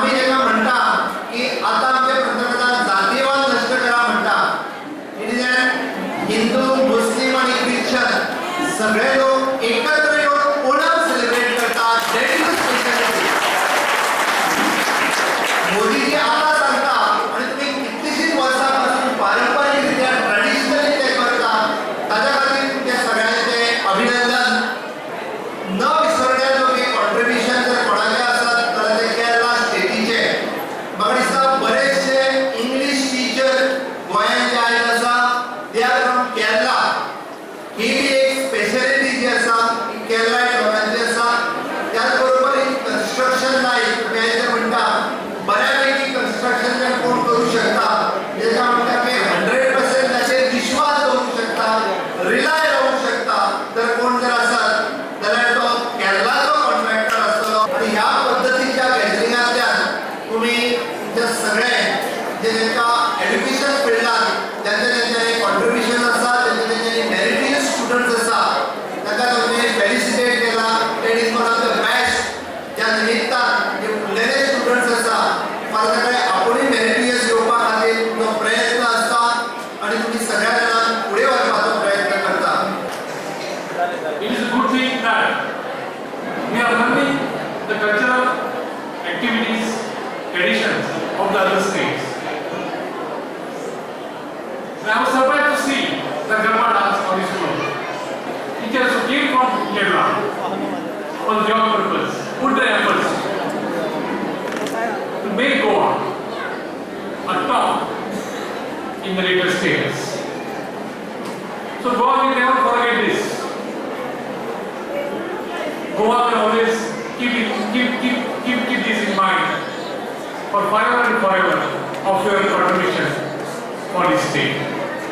आमी जेन्ना म्हणटा की आतां आमचे पंतप्रधान जातीवाद नश्ट करा म्हणटा, it is an Hindu, Muslim आनी क्रिश्चन सगळे लोक एकत्र येवन ओणम सेलिब्रेट करतात. That is the speciality. Modiji आता सांगता आणि तुम्ही कितलीशीच वर्सां पासून पारंपरिक रित्या ट्रेडिशनली ते करता, ताच्या खातीर तुमच्या सगळ्यांचे अभिनंदन. न विसरण्याजोगे कॉन्ट्रिब्युशन जर कोणाचें आसत जाल्यार ते केरला स्टेटीचे. म्हाका दिसता बरेचशे इंग्लीश टिचर गोंयांत जे आयज आसा, they are from Kerala. ही बी एक स्पेशलिटी जी आसा ती केरला लोकांची आसा. त्याच बरोबर इन कन्स्ट्रक्शन लायन, तुमी आयज म्हणटा बऱ्यापैकी कन्स्ट्रक्शन जर कोण करू शकता, जेका म्हणटा की 100% ताचेर विश्वास दवरूंक शकता, रिलाय रावूंक शकता, तर कोण जर आसत जाल्यार तो केरलाचो कॉन्ट्रॅक्टर आसतलो. आनी ह्या पद्दतीच्या गॅदरिंगांतल्यान तुमी तुमच्या सगळे जे तांकां एड्युकेशन फिल्डान ज्यांच्या ज्यांच्यानी कॉन्ट्रिब्युशन आसा, ज्यांच्या ज्यांच्यानी मेरिटियस स्टुडंट्स आसा, तांकां तुमी फेलिसिटेट केला. That is one of the best. त्या निमित्तान जे फुडलेले स्टुडंट्स आसा, फाल्यां सकाळी आपुणूय मेरिटियस येवपा खातीर तुमचो प्रयत्न आसता आनी तुमी सगळ्या जाणांक फुडें व्हरपाचो प्रयत्न करता. It is a good thing that we are learning the cultural activities, traditions of the other states. And I was surprised to see the Garba dance on this floor. Teachers who came from Kerala for the job purpose put their efforts to make Goa a top in the later stages. So Goa will never forget this. Goa will always keep, it, keep, keep, keep, keep this in mind for forever and forever of your contribution for this state.